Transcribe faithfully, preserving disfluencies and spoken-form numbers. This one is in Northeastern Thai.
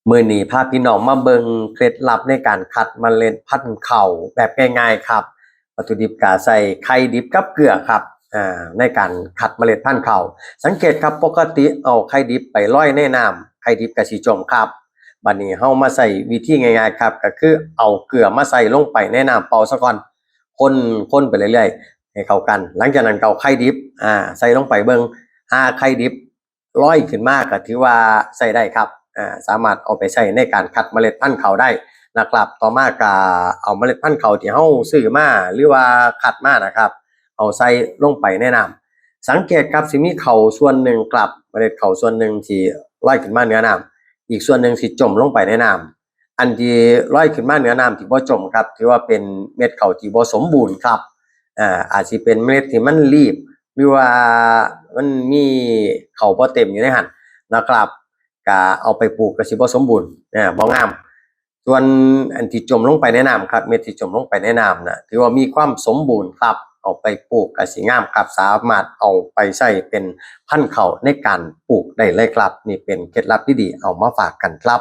มื้อนี้พาพี่น้องมาเบิ่งเคล็ดลับในการคัดเมล็ดพันธุ์ข้าวแบบง่ายๆครับ วัตถุดิบก็ใส่ไข่ดิบกับเกลือครับอ่าในการคัดเมล็ดพันธุ์ข้าว สังเกตครับ ปกติเอาไข่ดิบไปลอยในน้ำ ไข่ดิบก็สิจมครับ บัดนี้เฮามาใส่วิธีง่ายๆครับ ก็คือเอาเกลือมาใส่ลงไปในน้ำเปล่าซะก่อน คนคนไปเรื่อยๆ ให้เข้ากัน หลังจากนั้นก็เอาไข่ดิบอ่าใส่ลงไปเบิ่ง หาไข่ดิบลอยขึ้นมาก็ถือว่าใส่ได้ครับอ่าสามารถเอาไปใส่ในการคัดเมล็ดพันธุ์ข้าวได้นะครับ ต่อมาก็เอาเมล็ดพันธุ์ข้าวที่เฮาซื้อมาหรือว่าคัดมานะครับ เอาใส่ลงไปในน้ำ สังเกตครับ สิมีข้าวส่วนหนึ่งครับ เมล็ดข้าวส่วนหนึ่งที่ลอยขึ้นมาเหนือน้ำ อีกส่วนหนึ่งสิจมลงไปในน้ำ อันที่ลอยขึ้นมาเหนือน้ำที่บ่จมครับ ถือว่าเป็นเม็ดข้าวที่บ่สมบูรณ์ครับอ่าอาจสิเป็นเมล็ดที่มันรีบ หรือว่ามันมีข้าวบ่เต็มอยู่ในหั่นนะครับ ก็เอาไปปลูกก็สิบ่สมบูรณ์อ่าบ่งาม ส่วนอันที่จมลงไปในน้ำครับ เม็ดที่จมลงไปในน้ำน่ะ ถือว่ามีความสมบูรณ์ครับ เอาไปปลูกก็สิงามครับ สามารถเอาไปใช้เป็นพันธุ์ข้าวในการปลูกได้เลยครับ นี่เป็นเคล็ดลับที่ดีเอามาฝากกันครับ